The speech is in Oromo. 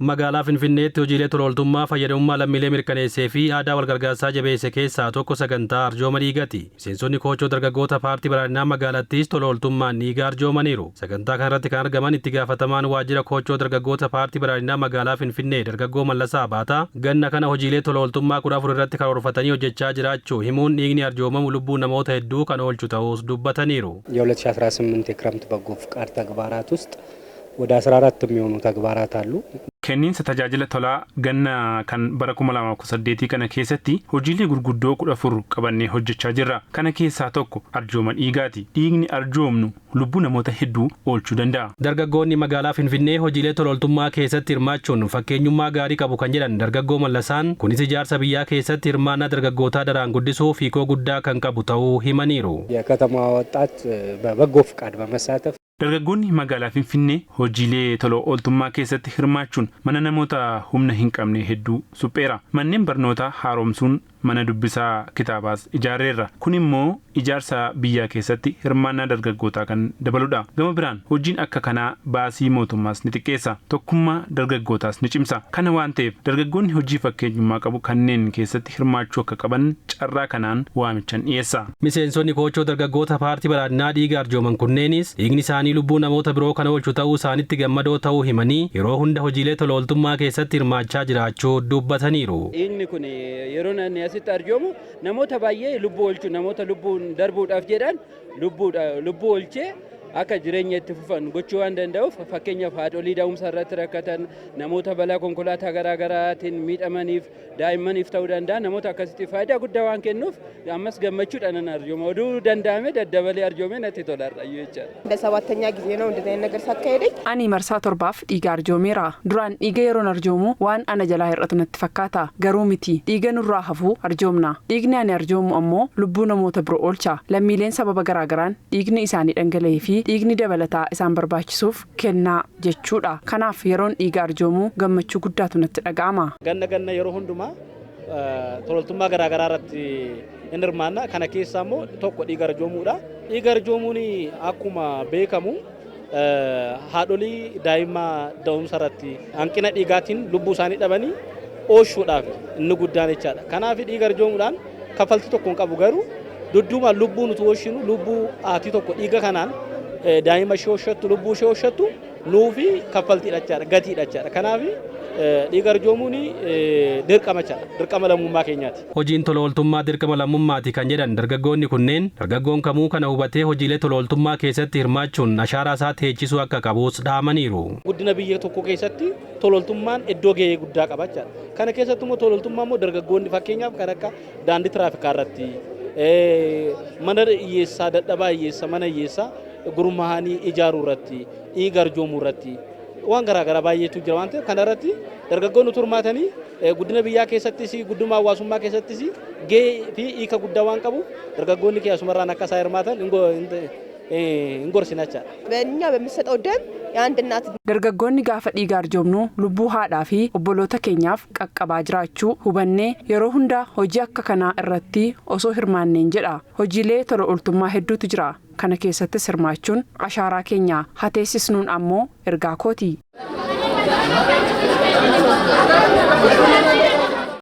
Magaalaa Finfinneetti hojiilee tola ooltummaa fayyadamummaa lammiilee mirkaneessee fi aadaa walgargaarsaa jabeesse keessaa tokko sagantaa arjooma dhiigati. Miseensonni koochoo dargaggoota paartii badhaadhinaa magaalattiis tola ooltummaan dhiiga arjoomaniiru. Sagantaa kanarratti kan argaman itti gaafatamaan waajjira koochoo dargaggoota paartii badhaadhinaa magaalaa Finfinnee dargaggoo Mallasaa Baataa ganna kana hojiilee tola ooltummaa 14 irratti karoorfatanii hojjechaa jiraachuu himuun dhiigni arjoomamu lubbuu namoota hedduu kan oolchu ta'uus dubbataniiru. የ2018 የክረምት በጎ ፍቃድ ተግባራት ውስጥ ወደ 14 የሚሆኑ ተግባራት አሉ። Kenniinsa tajaajila tolaa ganna kan bara 2018 kana keessatti hojiilee gurguddoo 14 qabannee hojjechaa jirra. Kana keessaa tokko arjooma dhiigaati. Dhiigni arjoomnu lubbuu namoota hedduu oolchuu danda'a. Dargaggoonni magaalaa Finfinnee hojiilee tola ooltummaa keessatti hirmaachuun fakkeenyummaa gaarii qabu kan jedhan dargaggoo Mallasaan, kunis ijaarsa biyyaa keessatti hirmaannaa dargaggootaa daraan guddisuuf hiikoo guddaa kan qabu ta'uu himaniiru. የከተማዋ ወጣት በበጎ ፍቃድ በመሳተፍ Dargaggoonni magaalaa Finfinnee hojiilee tola ooltummaa keessatti hirmaachuun mana namoota humna hin qabne hedduu supheera. Manneen barnootaa haaromsuun mana dubbisaa kitaabaas ijaarreerra. Kun immoo ijaarsa biyyaa keessatti hirmaannaa dargaggootaa kan dabaludha. Gama biraan hojiin akka kanaa baasii mootummaas ni xiqqeessa. Tokkummaa dargaggootaas ni cimsa. Kana waan ta'eef dargaggoonni hojii fakkeenyummaa qabu kanneen keessatti hirmaachuu akka qaban carraa kanaan waamichan dhiyeessa. Miseensonni koochoo dargaggoota paartii badhaadhinaa dhiiga arjooman kunneenis dhiigni isaanii lubbuu namoota biroo kan oolchu ta'uu isaanitti gammadoo ta'uu himanii yeroo hunda hojiilee tola ooltummaa keessatti hirmaachaa jiraachuu dubbataniiru. Dhiigni kun yeroo inni asitti arjoomu namoota baay'ee lubbuu oolchu, namoota lubbuun darbuudhaaf jedhan lubbuu oolchee akka jireenya itti fufan gochuu waan danda'uuf, fakkeenyaaf haadholii da'umsa irratti rakkatan, namoota balaa konkolaataa garaa garaatiin miidhamaniif, daa'immaniif ta'uu danda'a. Namoota akkasitti faayidaa guddaa waan kennuuf ammas gammachuudhaan nan arjooma. Oduu danda'ame daddabalee arjoomee natti tola har'ayyuu jechaadha. ለሰባተኛ ጊዜ ነው እንደዚህ አይነት ነገር ሳካሄደኝ። Ani marsaa torbaaf dhiiga arjoomeera. Duraan dhiiga yeroon arjoomu waan ana jalaa hir'atu natti fakkaata. Garuu miti, dhiiga nurraa hafuu arjoomna. Dhiigni ani arjoomu ammoo lubbuu namoota biroo oolcha. Lammiileen sababa garaagaraan dhiigni isaanii dhangala'ee fi dhiigni dabalataa isaan barbaachisuuf kennaa jechuudha. Kanaaf yeroon dhiiga arjoomuu gammachuu guddaatu natti dhaga'ama. Ganna ganna yeroo hundumaa tololtummaa garaagaraa irratti in hirmaanna. Kana keessaa immoo tokko dhiiga arjoomuudha. Dhiiga arjoomuun akkuma beekamu haadholii daa'ima da'umsa irratti hanqina dhiigaatiin lubbuu isaanii dhabanii oolchuudhaaf inni guddaan jechaadha. Kanaaf dhiiga arjoomuudhaan kaffaltii tokko hin qabu, garuu dudduuba lubbuu nuti oolchinu, lubbuu haati tokko dhiiga kanaan daa'ima ishee oolchattu, lubbuu ishee oolchattu nuufi kaffaltiidha jechaadha, gatiidha jechaadha. Kanaaf dhiiga arjoomuun dirqama jechaadha, dirqama lammummaa keenyaati. Hojiin tola ooltummaa dirqama lammummaati kan jedhan dargaggoonni kunneen, dargaggoon kamuu kana hubatee hojiilee tola ooltummaa keessatti hirmaachuun ashaaraa isaa teechisuu akka qabus dhaamaniiru. Guddina biyya tokko keessatti tololtummaan iddoo gahee guddaa qaba jechaadha. Kana keessatti immoo tololtummaa immoo dargaggoonni fakkeenyaaf kan akka daandii tiraafikaa irratti, mana hiyyeessaa, dadhabaa hiyyeessa, mana hiyyeessaa gurmaa'anii ijaaruu irratti, dhiiga arjoomuu irratti waan garaagaraa baay'eetu jira waan ta'eef, kana irratti dargaggoonni hirmaatanii guddina biyyaa keessattis, guddina hawaasummaa keessattis gahee fi hiika guddaa waan qabu, dargaggoonni keessumarraan akka isaan hirmaatan hin gorsina jechaadha. በእኛ በምንሰጠው ደም የአንድ እናት Dargaggoonni gaafa dhiiga arjoomnu lubbuu haadhaa fi obboloota keenyaaf qaqqabaa jiraachuu hubannee yeroo hunda hojii akka kanaa irratti osoo hirmaanneen jedha. Hojiilee tola ooltummaa hedduutu jira. Kana keessattis hirmaachuun ashaaraa keenya hateessisnuun ammoo ergaa kooti.